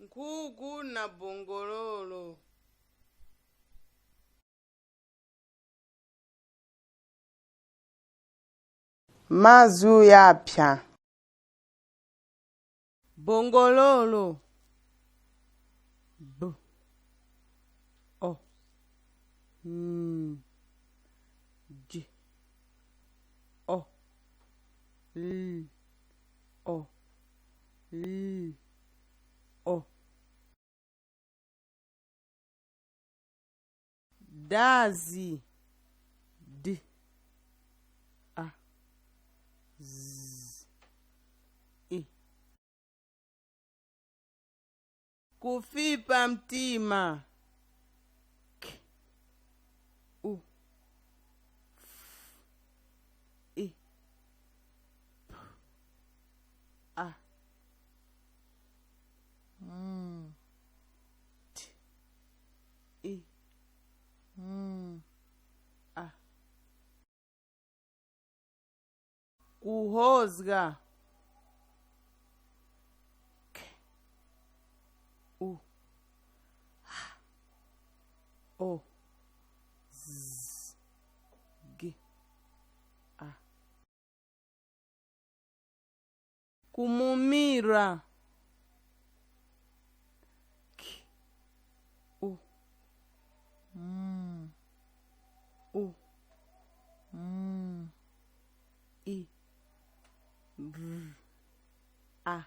Nkhuku na bongololo. Mazu yapya. Bongololo. B O N G O L O L O. Dazi. D A Z I. Kufipa mtima. K U F I P A M T I M A. Kuhozga. K U H O Z G A. Kumumira. K U M U M I R A.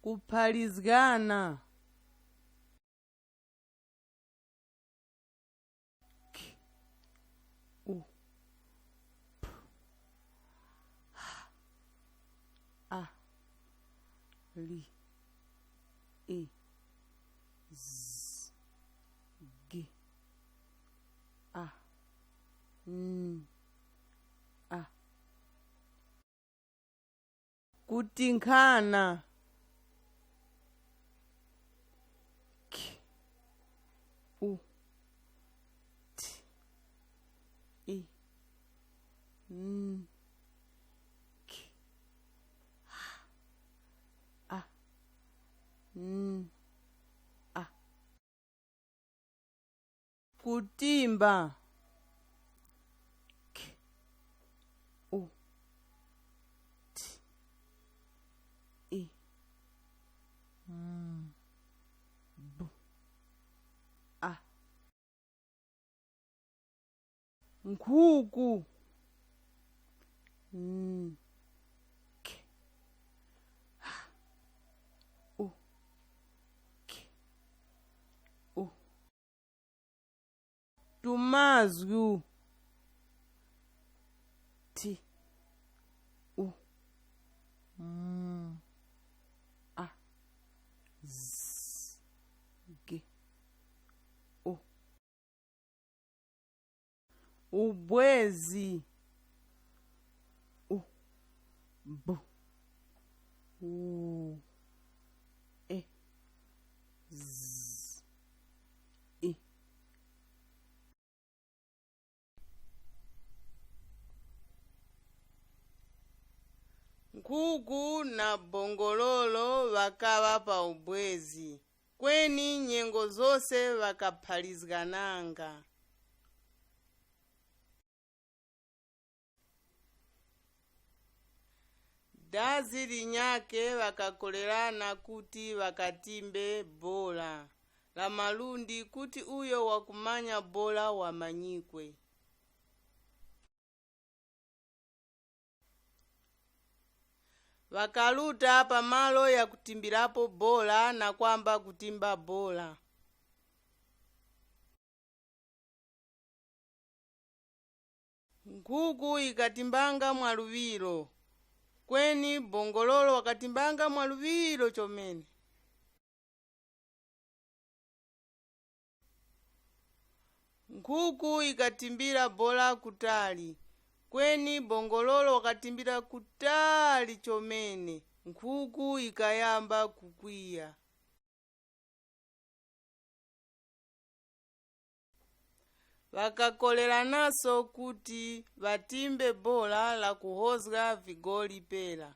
Kuphalizgana. K U P H A L I Z G A N A. Kutinkhana. K U T I N K H A N A. Kutimba. K U T I M B A. Nkhuku. N K H U K U. Tumazgu. T U M A Z G U. Ubwezi. U B U E Z I. Nkhuku na bongololo vakava pa ubwezi kweni nyengo zose vakaphalizgananga. Dazi linyake vakakolelana kuti vakatimbe bola la malundi kuti uyo wakumanya bola wamanyikwe. Vakaluta pamalo ya kutimbilapo bola na kwamba kutimba bola. Nkhuku ikatimbanga mwaluwiro kweni bongololo wakatimbanga mwaluwiro chomene. Nkhuku ikatimbira bola kutali kweni bongololo wakatimbira kutali chomene. Nkhuku ikayamba kukwiya. Vakakolelanaso kuti vatimbe bola la kuhozga vigoli pela.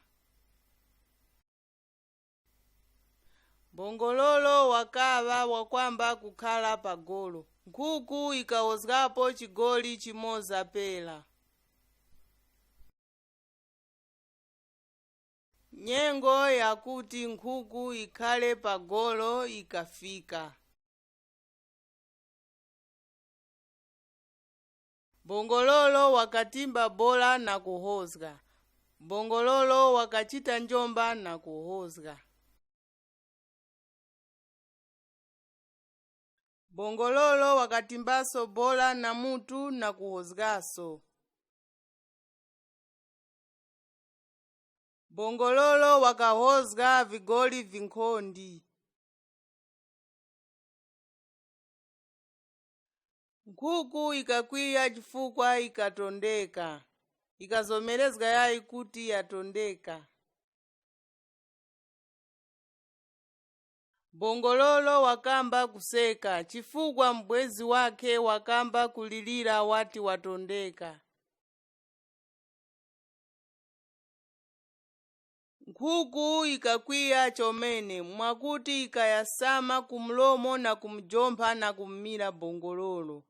Bongololo wakava wakwamba kukhala pa golo. Nkhuku ikawozgapo chigoli chimoza pela. Nyengo yakuti nkhuku ikhale pa golo ikafika. Bongololo wakatimba bola na kuhozga. Bongololo wakachita njomba na kuhozga. Bongololo wakatimbaso bola na mutu na kuhozgaso. Bongololo wakahozga vigoli vinkhondi. Nkhuku ikakwiya chifukwa ikatondeka. Ikazomerezga yayi kuti yatondeka. Bongololo wakamba kuseka chifukwa mbwezi wake wakamba kulilira wati watondeka. Nkhuku ikakwiya chomene mwakuti ikayasama kumlomo na kumjompha na kummira bongololo.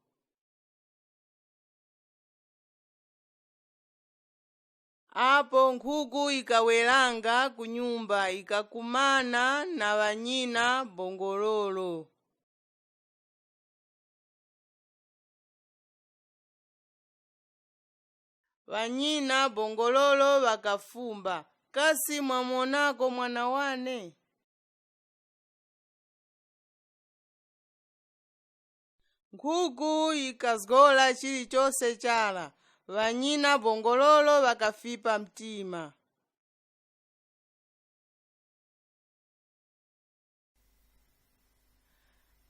Apo nkhuku ikawelanga kunyumba ikakumana na wanyina bongololo. Wanyina bongololo wakafumba, kasi mwamonako mwana wane? Nkhuku ikazola chilichonse chala, wanyina bongololo wakafipa mtima.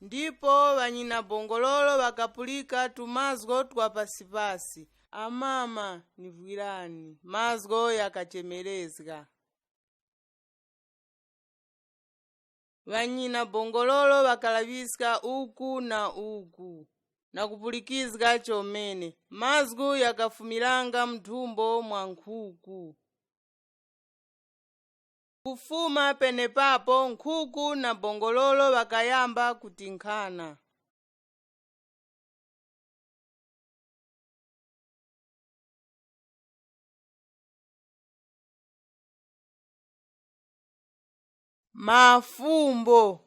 Ndipo wanyina bongololo wakapulika tumazgo twa pasipasi. Amama nivwirani, mazgo yakachemerezga. Wanyina bongololo wakalavisika uku na uku na kupulikizga chomene. Mazgu yakafumilanga mthumbo mwa nkhuku. Kufuma penepapo nkhuku na bongololo wakayamba kutinkhana. Mafumbo.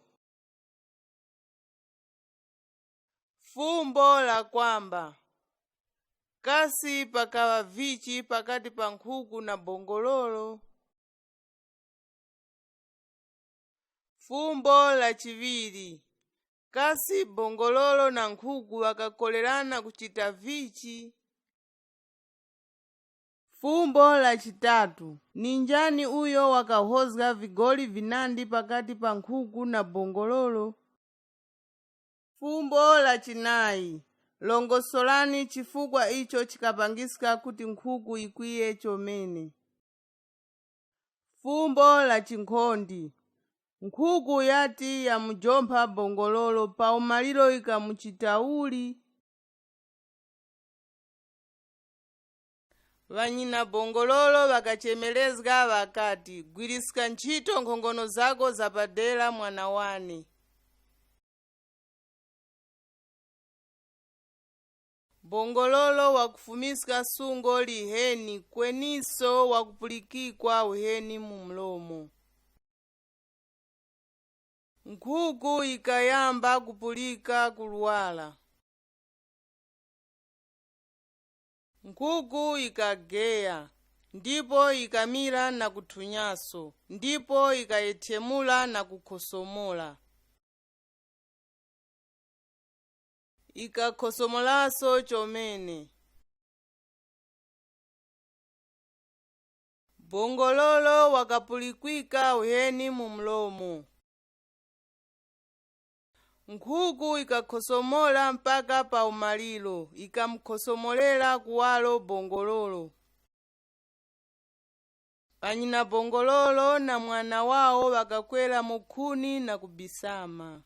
Fumbo la kwamba kasi pakawa vichi pakati pa nkhuku na bongololo. Fumbo la chiviri kasi bongololo na nkhuku wakakolerana kuchita vichi. Fumbo la chitatu ni njani uyo wakahozga vigoli vinandi pakati pa nkhuku na bongololo? Fumbo la chinayi longosolani chifukwa icho chikapangisika kuti nkhuku ikwiye chomene. Fumbo la chinkhondi nkhuku yati yamujompha bongololo paumaliro ikamuchitauli. Wanyina bongololo wakachemelezga wakati, gwirisika ntchito nkhongono zako zapadera mwana wane. Bongololo wakufumisika sungo liheni kweninso wakupulikikwa uheni mu mlomo. Nkhuku ikayamba kupulika kuluwala. Nkhuku ikageya ndipo ikamira na kuthunyaso ndipo ikayethemula na kukhosomola. Ikakhosomolaso chomene. Bongololo wakapulikwika uheni mu mlomo. Nkhuku ikakhosomola mpaka paumaliro ikamkhosomolera kuwalo bongololo. Panyina bongololo na mwana wawo wakakwera mukhuni na kubisama.